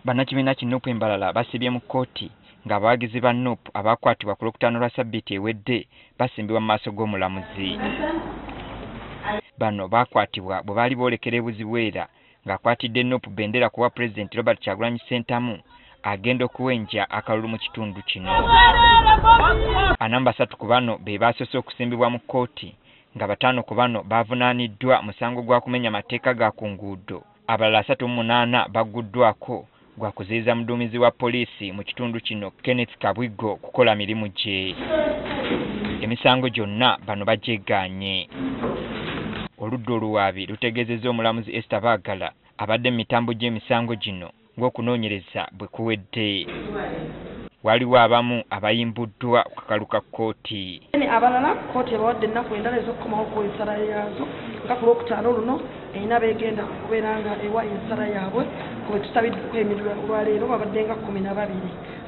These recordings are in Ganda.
Bannakibiina ki NUP embalala basibye mu kkooti ng'abawagizi ba NUP abakwatibwa ku Lwokutaano lwa ssabbiiti ewedde basimbibwa mu maaso g'omulamuzi. Bano baakwatibwa bwe baali boolekera e Buzibwera ng'akwatidde NUP bendera kuwa Pulezidenti Robert Kyagulanyi Ssentamu agenda okuwenja akalulu mu kitundu kino. 43 ku bano be baasoose okusimbibwa mu kkooti nga 5 ku bano baavunaaniddwa musango gwa kumenya mateeka ga ku nguudo. Abalala 38 bagguddwako gwa kuziyiza muduumizi wa poliisi mu kitundu kino Kenneth Kabwigo kukola mirimu gye. Emisango gyonna bano bagyegaanye. Oludda oluwaabi lutegeezezza omulamuzi Esther Baagala abadde mu mitambo gy'emisango gino ng'okunoonyereza bwe kuwedde. Waliwo abamu abayimbuddwa ku kakalu ka kkooti. Abalala kkooti ebawadde ennaku endala ez'okukomawo ku ensala yaazo nga ku Lwokutaano luno erina beegenda okubeera nga ewa ensala yaabwe ku bwe tusabiddwa emirwa olwaleero babadde nga 12.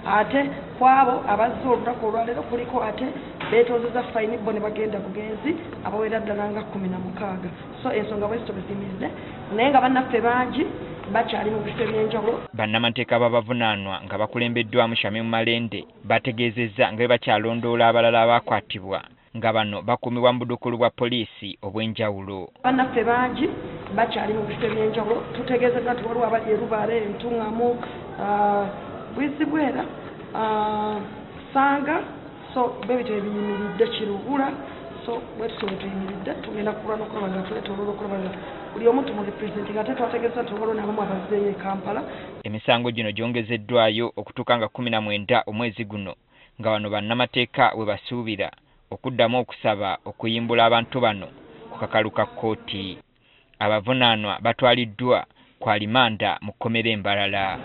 Ate ku abo abazze olunaku olwaleero kuliko ate beetoozeza fayini bo ne bagenda bugenzi abawera ddala nga 16. So ensonga bwe zityo bwe ziyimiridde naye nga bannaffe bangi bakyali mu bifo eby'enjawulo. Bannamateeka b'abavunaanwa nga bakulembeddwamu Shamim Malende bategeezezza nga bwe bakyalondoola abalala abakwatibwa nga bano bakuumibwa mu budukulu bwa poliisi obw'enjawulo. Bannaffe bangi bakyali mu bifo eby'enjawulo, tutegeezeddwa nti waliwo abali e Lubaale, Ntungamu, Bwizibwera, Sanga, so bwe bityo ebiyimiridde Kirubula, so bwe tutyo bwe tuyimiridde tugenda kulwana okulaba nga twetooloola okulaba nga buli omu tumurepresentinga ate twategeeza nti waliwo n'abamu abazzeeyo e Kampala. Emisango gino gyongezeddwayo okutuuka nga 19 omwezi guno nga bano bannamateeka we basuubira okuddamu okusaba okuyimbula abantu bano ku kakalu ka kkooti. Abavunaanwa batwaliddwa ku alimanda mu kkomera e Mbarara.